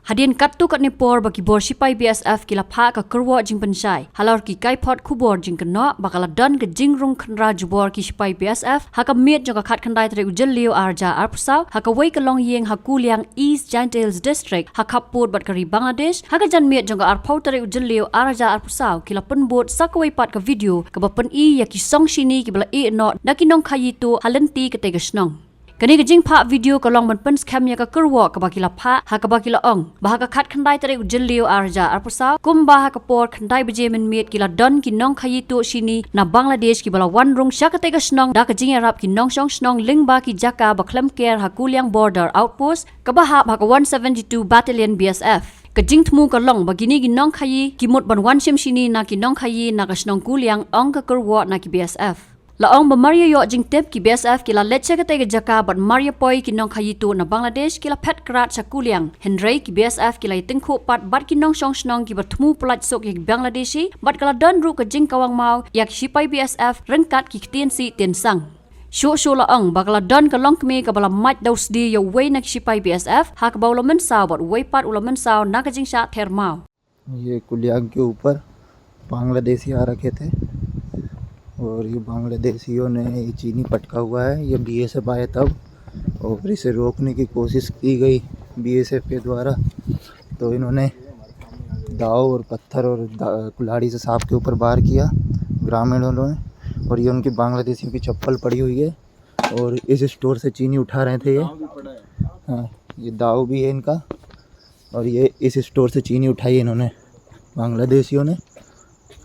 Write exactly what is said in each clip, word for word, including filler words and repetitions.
Hadien katto katne por ba ki bor shipai B S F ki la phah ka kyrwoh jingpynshai halor ki kaiphod khubor jingkynnoh ba ka la don ka jingrung khynra jubor ki shipai B S F ha ka miet jong ka khatkhyndai tarik u Jylliew arhajar arphew saw ha kawei ka longïing ha Kuliang, East Jaintia Hills District, ha khappud bad ka ri Bangladesh. Ha ka janmiet jong ka arphew tarik u Jylliew arhajar arphew saw ki la pynbud sa kawei pat ka video kaba pyni ïa ki song shini kiba la ïeh noh da ki nongkhaïi tuh ha lynti katei ka shnong. Kane ka jingphah video ka long ban pynskhem ïa ka kyrwoh kaba ki la phah, ha kaba ki la ong ba ha ka khatkhyndai tarik u Jylliew arhajar arphew saw, kumba ha ka por khyndai baje mynmiet, ki la don ki nongkhaïi tuh shini na Bangladesh kiba la wan rung sha katei ka shnong da ka jingïarap ki nongshong shnong lyngba ki jaka ba khlem ker ha Kuliang Border Outpost kaba hap ha ka one seventy-two Battalion B S F. Ka jingthmu ka long ba kine ki nongkhaïi ki mut ban wan shim shini na ki nongkhaïi na ka shnong Kuliang, ong ka kyrwoh na ki B S F. La ong ba mar ïa ïoh jingtip, ki B S F ki la leit sha katei ka jaka bad mar ïa poi ki nongkhaïi tuh na Bangladesh ki la phet krad sha Kuliang, hynrei ki B S F ki la ïatyngkhuh pat bad ki nongshong shnong kiba thmu pyllait suk ïa ki Bangladeshi bad ka la don ruh ka jingkawang maw ïa ki shipai B S F ryngkat ki ktien sih tien sang. Shuh shuh la ong ba ka la don ka longkmie kaba la mait da u sdie ïa uwei na ki shipai B S F, ha kaba u la mynsaw bad uwei pat u la mynsaw na ka jingshah ther maw. ये कुलियांग के ऊपर बांग्लादेशी आ रखे थे और ये बांग्लादेशियों ने ये चीनी पटका हुआ है। ये बीएसएफ आया तब और इसे रोकने की कोशिश की गई बीएसएफ के द्वारा, तो इन्होंने दाव और पत्थर और दा-, कुल्हाड़ी से सांप के ऊपर वार किया ग्रामीणों ने। और ये उनकी बांग्लादेशियों की चप्पल पड़ी हुई है और इस स्टोर से चीनी उठा रहे थे ये। हाँ, ये दाव भी है इनका और ये इस स्टोर से चीनी उठाई इन्होंने, बांग्लादेशियों ने।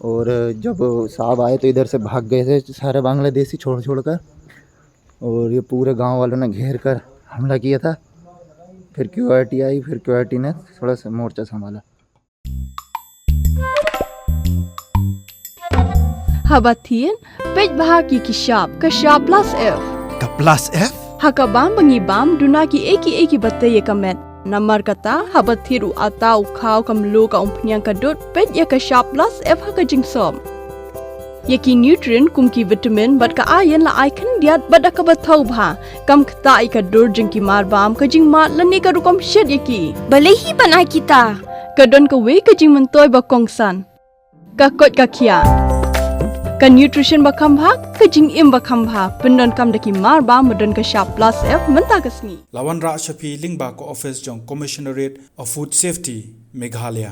और जब साहब आए तो इधर से भाग गए थे सारे बांग्लादेशी छोड़ छोड़ कर, और ये पूरे गांव वालों ने घेर कर हमला किया था। फिर क्यूआरटी आई, फिर क्यूआरटी ने थोड़ा सा मोर्चा संभाला। Haba thied, peit bha ki ki shap, ka shap plus F. Ka plus F? Ha ka bam ba ngi bam, duna ki ei ki ei kiba tei ïa ka met. Namar kata, haba thied u atta, u khaw, ka mluh, ka umphniang, ka dud, peit ïa ka shap plus F ha ka jingsop. Ïa ki nutrient kum ki vitamin bad ka iron la ai khyndiat bad da kaba thaw bha. Kam ktah ïa ka dur jong ki marbam, ka jingmad lane ka rukom shet ïa ki. Balei hi ban ai kita? Ka don kawei ka jingmyntoi ba kongsan. Ka koit ka khiah. Ka nutrition ba kham bha, ka jingim ba kham bha. Pyndonkam da ki marbam ba don ka shap plus F mynta ka sngi. La wanrah sha phi lyngba ka office jong Commissionerate of Food Safety, Meghalaya.